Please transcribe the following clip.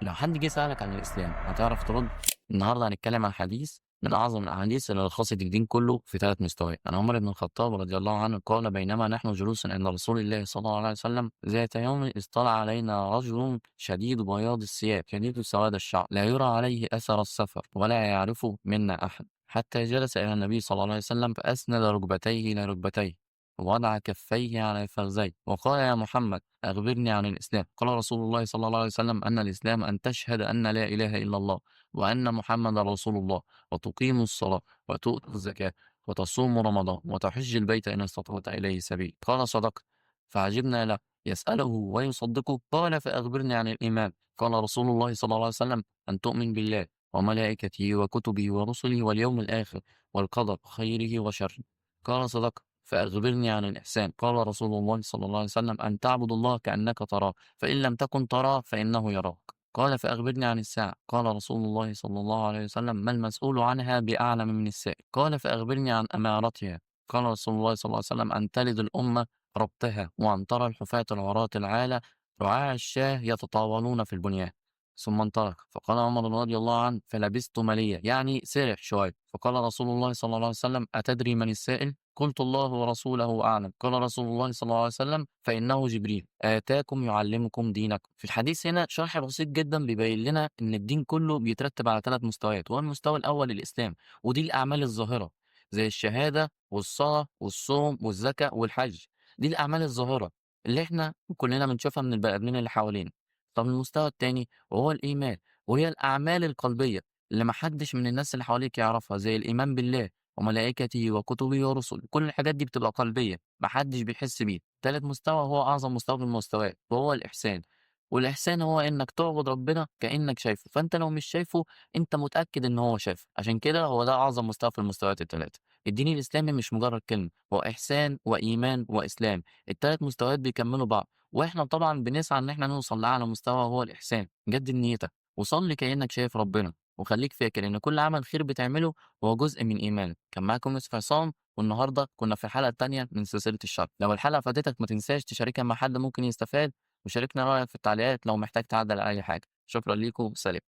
لو حد جه سألك عن الإسلام هتعرف ترد؟ النهارده هنتكلم عن حديث من أعظم الأحاديث اللي لخصت الدين كله في 3 مستويات. عن عمر بن الخطاب رضي الله عنه قال: بينما نحن جلوس عند رسول الله صلى الله عليه وسلم ذات يوم اطلع علينا رجل شديد بياض الثياب شديد سواد الشعر لا يرى عليه أثر السفر ولا يعرفه منا أحد، حتى جلس إلى النبي صلى الله عليه وسلم فأسند ركبتيه إلى ركبتيه ووضع كفيه على فخذيه وقال: يا محمد أخبرني عن الإسلام. قال رسول الله صلى الله عليه وسلم: أن الإسلام أن تشهد أن لا إله إلا الله وأن محمد رسول الله وتقيم الصلاة وتؤتي الزكاة وتصوم رمضان وتحج البيت إن استطعت إليه سبيل. قال: صدقت. فعجبنا له يسأله ويصدقه. قال: فأخبرني عن الإيمان. قال رسول الله صلى الله عليه وسلم: أن تؤمن بالله وملائكته وكتبه ورسله واليوم الآخر والقدر خيره وشره. قال: صدقت. فأخبرني عن الإحسان. قال رسول الله صلى الله عليه وسلم: أن تعبد الله كأنك تراه، فإن لم تكن تراه فإنه يراك. قال: فأخبرني عن الساعة. قال رسول الله صلى الله عليه وسلم: ما المسؤول عنها بأعلم من السائل. قال: فأخبرني عن أمارتها. قال رسول الله صلى الله عليه وسلم: أن تلد الأمة ربتها، وأن ترى الحفاة العراة العالة رعاع الشاه يتطاولون في البنيان. ثم انطلق. فقال عمر رضي الله عنه: فلبست مليا، يعني سرح شوية. فقال رسول الله صلى الله عليه وسلم: أتدري من السائل؟ قلت: الله ورسوله أعلم. قال رسول الله صلى الله عليه وسلم: فإنه جبريل آتاكم يعلمكم دينكم. في الحديث هنا شرح بسيط جدا بيبين لنا إن الدين كله بيترتب على 3 مستويات، وهو المستوى الأول الإسلام، ودي الأعمال الظاهرة زي الشهادة والصلاة والصوم والزكاة والحج، دي الأعمال الظاهرة اللي إحنا كلنا بنشوفها من البني آدمين اللي حوالينا. طب المستوى التاني وهو الإيمان، وهي الأعمال القلبية اللي محدش من الناس اللي حواليك يعرفها، زي الإيمان بالله وملائكته وكتبه ورسله، كل الحاجات دي بتبقى قلبية محدش بيحس بيها. تالت مستوى هو أعظم مستوى من المستويات وهو الإحسان، والإحسان هو إنك تعبد ربنا كأنك شايفه، فأنت لو مش شايفه أنت متأكد إن هو شايفه، عشان كده هو ده أعظم مستوى في المستويات التلاتة. الدين الإسلامي مش مجرد كلمة، هو إحسان وإيمان وإسلام، التلات مستويات بيكملوا بعض، وإحنا طبعا بنسعى إن إحنا نوصل لأعلى مستوى وهو الإحسان. جدد نيتك وصلي كأنك شايف ربنا، وخليك فاكر إن كل عمل خير بتعمله هو جزء من إيمانك. كان معاكم يوسف عصام، والنهارده كنا في الحلقة التانية من سلسلة الشرح. لو الحلقة فاتتك ما تنساش تشاركها مع حد ممكن يستفاد، وشاركنا رأيك في التعليقات لو محتاج تعدل على أي حاجة. شكرا ليكم، سلام.